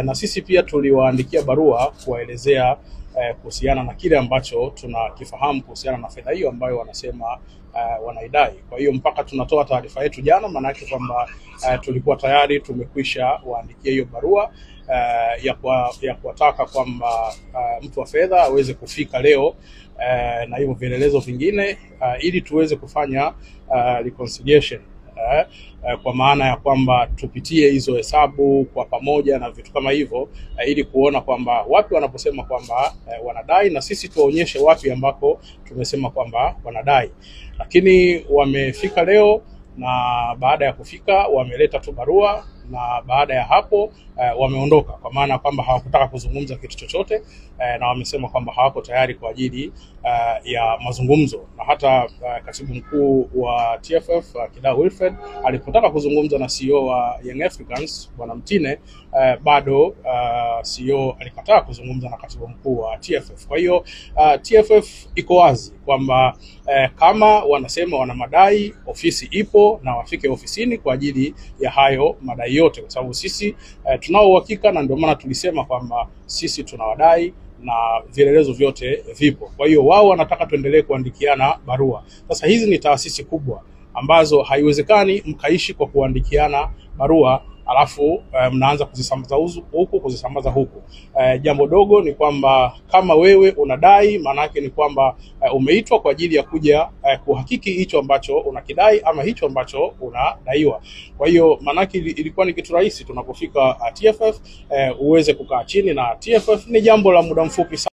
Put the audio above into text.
Na sisi pia tuliwaandikia barua kuwaelezea kuhusiana na kile ambacho tunakifahamu kuhusiana na fedha hiyo ambayo wanasema wanaidai. Kwa hiyo mpaka tunatoa taarifa yetu jana, maana yake kwamba tulikuwa tayari tumekwisha waandikia hiyo barua ya kuwataka kwamba mtu wa fedha aweze kufika leo na hivyo vielelezo vingine ili tuweze kufanya reconciliation. Kwa maana ya kwamba tupitie hizo hesabu kwa pamoja na vitu kama hivyo, ili kuona kwamba wapi wanaposema kwamba wanadai na sisi tuwaonyeshe wapi ambako tumesema kwamba wanadai. Lakini wamefika leo, na baada ya kufika wameleta tu barua, na baada ya hapo wameondoka, kwa maana kwamba hawakutaka kuzungumza kitu chochote, na wamesema kwamba hawako tayari kwa ajili ya mazungumzo. Na hata katibu mkuu wa TFF Kidau Wilfred alipotaka kuzungumza na CEO wa Young Africans Bwana Mtine, bado CEO alikataa kuzungumza na katibu mkuu wa TFF. Kwa hiyo TFF iko wazi kwamba kama wanasema wana madai, ofisi ipo na wafike ofisini kwa ajili ya hayo madai yote, kwa sababu sisi tunao uhakika, na ndio maana tulisema kwamba sisi tunawadai na vielelezo vyote vipo. Kwa hiyo wao wanataka tuendelee kuandikiana barua. Sasa hizi ni taasisi kubwa ambazo haiwezekani mkaishi kwa kuandikiana barua alafu mnaanza kuzisambaza huku kuzisambaza huku. Jambo dogo ni kwamba kama wewe unadai, maana yake ni kwamba umeitwa kwa ajili ya kuja kuhakiki hicho ambacho unakidai ama hicho ambacho unadaiwa. Kwa hiyo maana yake ilikuwa ni kitu rahisi tunapofika TFF uweze kukaa chini na TFF. Ni jambo la muda mfupi sana.